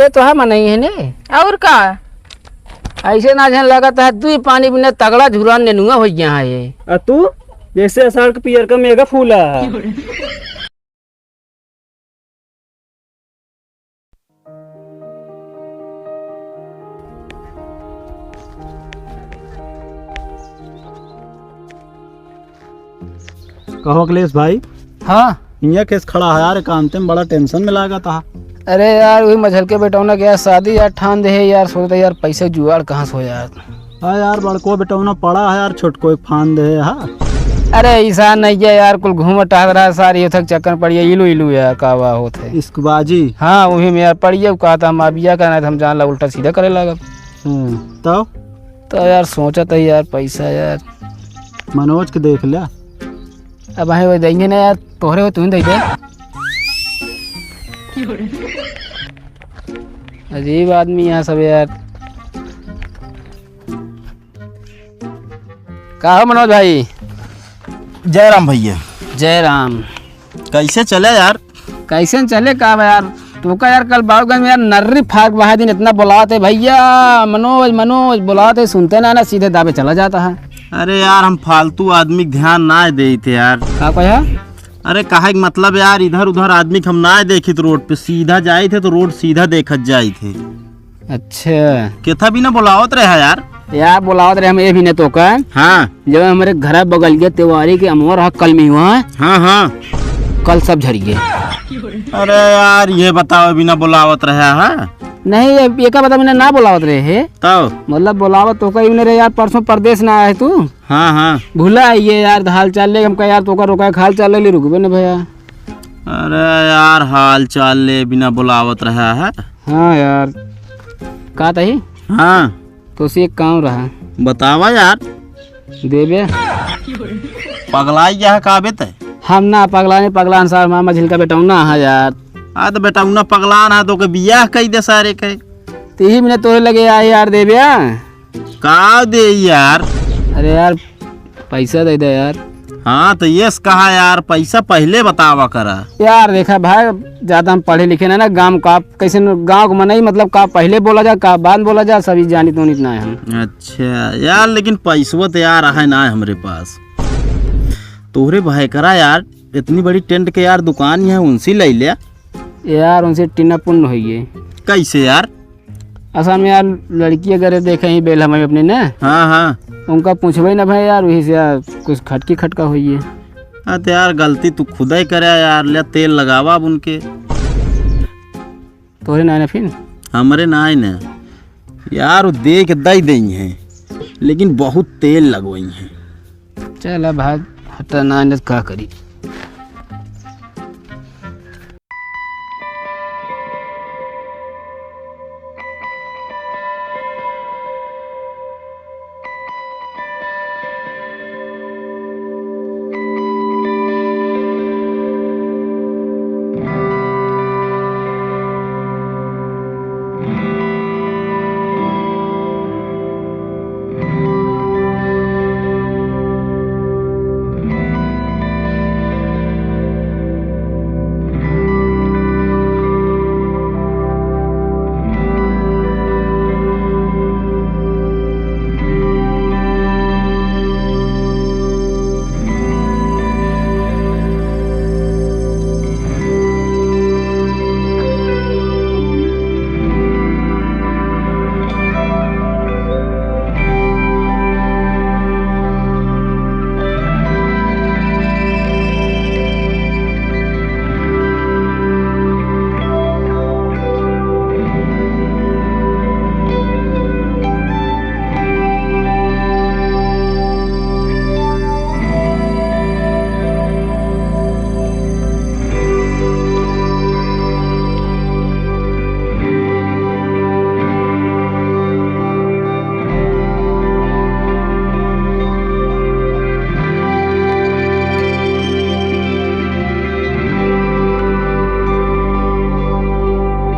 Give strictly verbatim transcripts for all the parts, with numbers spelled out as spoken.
तो है मनई है ने। और का? ऐसे ना जन लगत है, दुई पानी बिना तगड़ा झुरान नेनुआ हो गया है ये। आ तू जैसे अषाढ़ के पियर का मेघा फूला है। कहो अखिलेश भाई। हाँ। इहाँ केस खड़ा है यार, एकांते में बड़ा tension में लागत हा। अरे यार, वही मझलके बेटौना के यार शादी यार ठान दे है यार, सोचते यार पैसे जुगाड़ कहाँ से हो यार। हाँ यार, बड़को बेटौना पड़ा है यार, छोटको एक फान दे है, हाँ। अरे ऐसा नहीं है यार, कुल घूम टहल रहा है सारी, ये थक चक्कर में पड़ी है, इलू इलू यार, का हुआ होत है। इश्कबाजी। हाँ, वही में यार पड़ी है, कहा था हम अबिया का, नहीं तो हम जान ला उल्टा सीधा करे लागब। हम्म, तब? तो यार सोचत है यार, पैसा यार। मनोज के देख लिया। अब आहे वो देंगे ना यार, तोहरे हो, तू ही दे दे। अजीब आदमी यहाँ सब यार। का हो मनोज भाई? जय राम भैया। जय राम। कैसे चले यार? कैसे न चले का बा यार? तोका यार कल बाबूगंज में यार नर्री फाक बहा दिन इतना बुलावत है, "भैया मनोज, मनोज" बुलावत है, सुनते ना, ना सीधे दाबे चला जाता है। अरे यार, हम फालतू आदमी के ध्यान ना देते यार। का कहे? अरे कहे के मतलब यार, इधर उधर आदमी के हम ना देखित रोड पे, सीधा जाइत है तो रोड सीधा देखत जाइत है। अच्छा। केथा बिना बुलावत रहा यार? यार बुलावत रहे हम ये भी ने तोका। हाँ। जब हमरे घर बगल के तिवारी के अमवा रहा कल में हुआ। हाँ, हाँ। कल सब झरिए। अरे यार, ये बताओ, बिना बुलावत रहा है? नहीं, ये, ये का बता, बिना ना बुलावत रहे है। तब? मतलब बुलावत तोका ही नहीं रहे यार, परसों परदेस ना आए तू। हाँ, हाँ। भुला ये यार, हाल चाल ले, हमका यार तोका रोका, हाल चाल ले, रुकबे न भैया। अरे यार, हाल चाल ले बिना बुलावत रहा है। हाँ यार, का तही? हाँ। तोसे एक काम रहा। बतावा यार। देबे। पगलाई गया है का बे तै? हम ना पगलाने, पगलान सार मामा झिलका बेटौना है यार। आ तो बेटौना पगलान है, तोके बियाह कई दे सारे के। तो यही मैंने तोरे लगे आए यार, देबे। का दे यार? अरे यार, पैसा दे दे यार। हाँ, तो यस कहा यार, पैसा पहले बतावा करा। यार देखा भाई, ज्यादा हम पढ़े लिखे ना, ना गाँव का, कैसे न, गाँव के मनई, मतलब का पहले बोला जा, का बाद में बोला जा, सभी जानित उनित ना है हम। अच्छा यार, लेकिन पैसवा तो यार है ना हमरे पास। तोहरे भाई करा यार, इतनी बड़ी टेंट के यार दुकान है, उनसे ले ले। यार उनसे टिना पुण्य होइए। कैसे यार? असल में यार, लड़की अगर देखे ही बेल हमारे अपने ना, हाँ, हाँ। उनका पूछबे ना भाई यार, वही से यार कुछ खटकी खटका होइए। हाँ तो यार, गलती तू खुदा ही करे यार, ले तेल लगावा अब उनके। तोहरे ना, ना फिर? हमरे ना है ना यार, वो दे के दई देई हैं, लेकिन बहुत तेल लगवई हैं। चल अब भाग, हटा ना, ना का करी।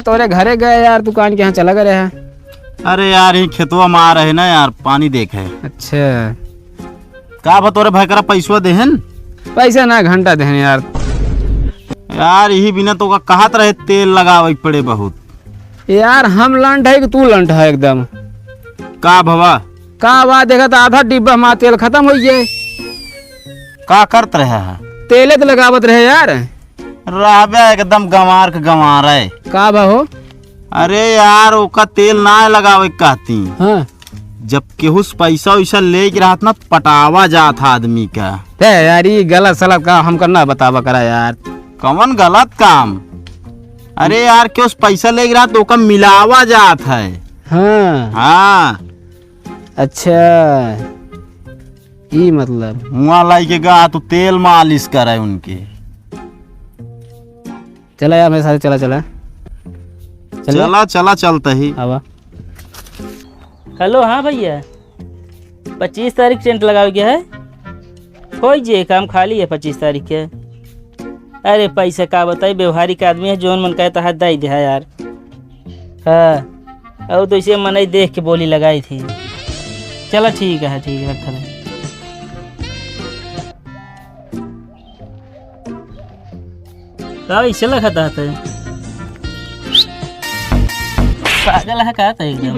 तोरे घरे गए यार, दुकान के यहाँ चला गए रहे। अरे यार, ये खेतवा में आ रहे ना यार, पानी देखे। अच्छा। का बा तोरे भाई करा पैसवा देहन? पैसा ना, घंटा देहन यार। यार, यही बिना तो का कहत रहे, तेल लगावे के पड़े बहुत। यार, हम लंठ है कि तू लंठ है एकदम? का भवा? का बा, देखा त आधा डिब्बा हमार तेल खतम होइ गए। का करत रहे है? तेले त लगावत रहे यार। रहबे एकदम गंवार के गंवार है। का बा हो? अरे यार, ओका तेल ना लगावे के कहती। हाँ। जब केहू से पैसा वैसा लेके रहत ना, त पटावा जात है आदमी का। ए यार, ई गलत सलत का हमका ना बतावा करा यार। कवन गलत काम? अरे यार, केहू से पैसा लेके रहत, ओका मिलावा जात है। हाँ। हाँ। अच्छा, ई मतलब। हुआं लाई के गा, तू तेल मालिश करे उनके। चला यार, मेरे साथ चला, चला। चलिए। चला, चला, चलते ही। आवा। हेलो, हाँ भैया, पच्चीस तारीख टेंट लगावे के है, होइ जे काम खाली है पच्चीस तारीख के। अरे पैसा का बताई, व्यवहारिक आदमी है, जौन मन कहे तहा दे दे है यार। हाँ, और तो इसे मनई देख के बोली लगाई थी। चला ठीक है, ठीक है, रखा है। का ऐसे लखत है? पागल है का तै एकदम?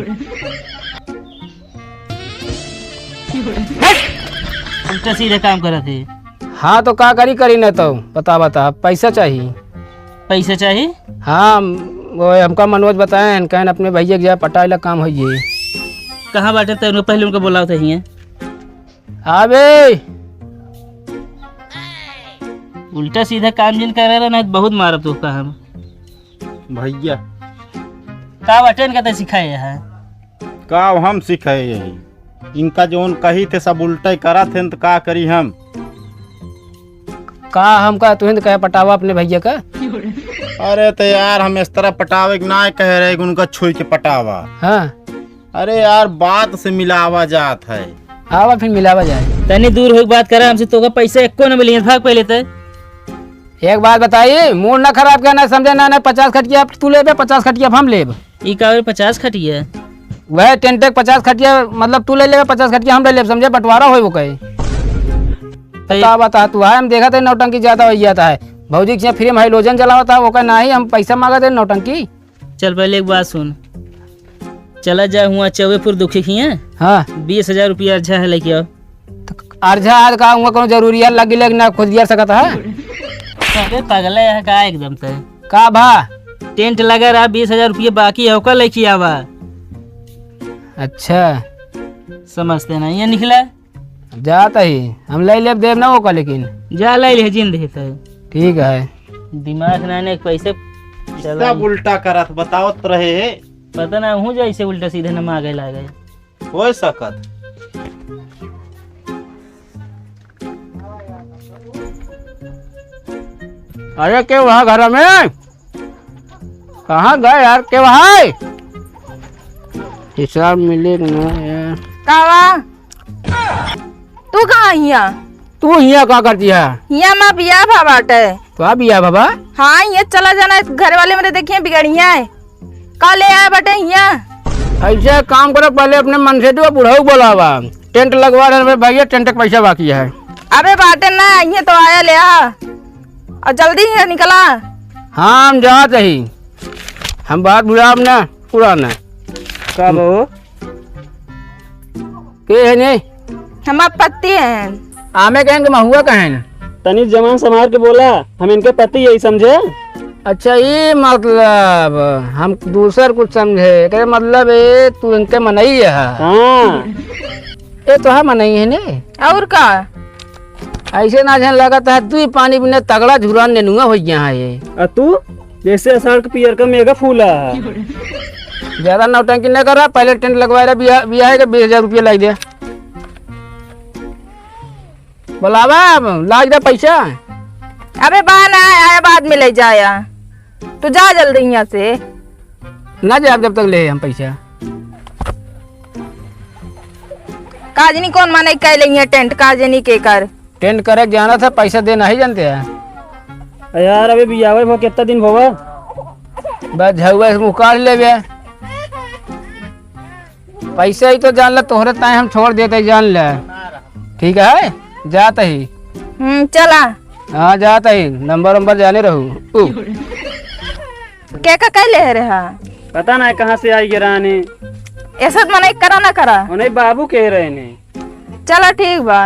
उल्टा सीधे काम करत है। हाँ तो का करी, करी न तो बता, बता, पैसा चाही। पैसा चाही? हाँ, वो हमका मनोज बताए हैं, कहन अपने भैया के जा पटाए ला काम होइए। कहाँ बाटे तै? उनको पहले उनको बुलाओ तो हियाँ। अबे! उल्टा सीधा काम जिन करे रहे ना, बहुत मारब तोहका हम। भैया। का बाटे इनका तै सिखाए है? का हम सिखाए यही? इनका जौन कही थे सब उल्टा ही करत हैं, तो का करी हम? का हम का तुहिन कहे पटावा अपने भैया का? अरे तो यार, हम इस तरह पटावे के ना कह रहे कि उनका छुई के पटावा। हाँ। अरे यार, बात से मिलावा जात है। आवा फिर मिलावा जाए। तनी दूर होके बात करा हमसे, तोका पैसा एको न मिली, भाग पहले तै। एक बात बताई, मूड ना खराब कर, ना समझे, ना, ना पचास खटिया तू लेबे, पचास खटिया हम लेब। ई का होई पचास खटिया? वह टेंट के पचास खटिया, मतलब तू ले लेबे पचास खटिया, हम ले लेब, समझे, बंटवारा होई वो कहे। तो का बता तू, है हम देखत है नौटंकी ज्यादा हो जाता है। भौजी के free में halogen जलावत है, वो कहे नाही हम पैसा मांगत है नौटंकी। चल, पहले एक बात सुन, चला जा हुआं चौबेपुर दुखी खिए। हाँ। बीस हजार रुपया अर्झा है, लेके आओ। तो अर्झा आज का हुआं कोनो जरूरी है, लगी लग ना खुद गिर सकत है। अरे पगले है का एकदम तै? का भा? टेंट लगा रहा, बीस हजार रुपया बाकी है, ओकर लेके आवा। अच्छा। समझते ना, ये निकला। जात ही, हम ले लेब, देब ना ओका, लेकिन। जा ले ले, जिन देत है। ठीक है। दिमाग ना ने पैसे चला। सब उल्टा करत बतावत रहे है। पता ना, हूँ जैसे उल्टा सीधे न मागे लागे। हो सकत। अरे के वहाँ घर में? कहाँ गए यार, के वहाँ है? हिसाब मिले कि ना यार? कावा? तू कहाँ हिया? तू हिया का करती है? हिया माँ बियाह भा बाटे। का बियाह भा बा? हाँ, ये चला जाना, इस घर वाले मेरे देखिए बिगड़िया है। का ले आया बाटे हिया? ऐसे काम करो, पहले अपने मन से तू बुढ़ऊ बोलावा। टेंट लगवा रहे हैं भैया, टेंट के पैसा बाकी है। अबे बाटे ना, ये तो आया ले आ। और जल्दी ही निकला। हाँ, हम जात ही। हम बात भुलाब ना, पुराना। का बहू? के है ने? हमार पति हैं। आमे कहन के महुआ कहन? तनी जबान संभार के बोला, हम इनके पति यही समझे। अच्छा, ई मतलब हम दूसर कुछ समझे। एकरे मतलब ए, तू इनके मनई है। हाँ। ए, तो है मनई है ने? और का? ऐसे ना जन लगत है, तू ही पानी बिना तगड़ा झुरान नेनुआ हो गया है ये। आ तू? जैसे आषाढ़ के पियर का मेघा फूला है। ज्यादा नौटंकी न करा, पहले टेंट लगवाए रहा, बिया, बिया है के बीस हजार रुपया लाई दे। बोलावा, अब लाज दे पैसा। अबे बा ना आया, बाद में ले जाया। तू जा जल्दी यहाँ से। ना जाब जब तक ले हम पैसा। काजनी कौन माने कह ले यहाँ टेंट, काजनी के कर। टेंट करे के जाना था, पैसा देना ही जानते हैं। यार, अबे बियावे भो कितना दिन भवा? बस झउआ से मुँह काढ़ लेबे। पैसा ही तो जान ले, तोहरे ताए हम छोड़ देते, जान ले। ठीक है, जात ही। हम्म, चला। हाँ, जात ही, नंबर वंबर जाने रहू। उ। के का कह ले रहा? पता ना कहाँ से आई गे रानी। ऐसे तो मना करा ना करा। उन्हें बाबू कह रहे ने। चला ठीक बा।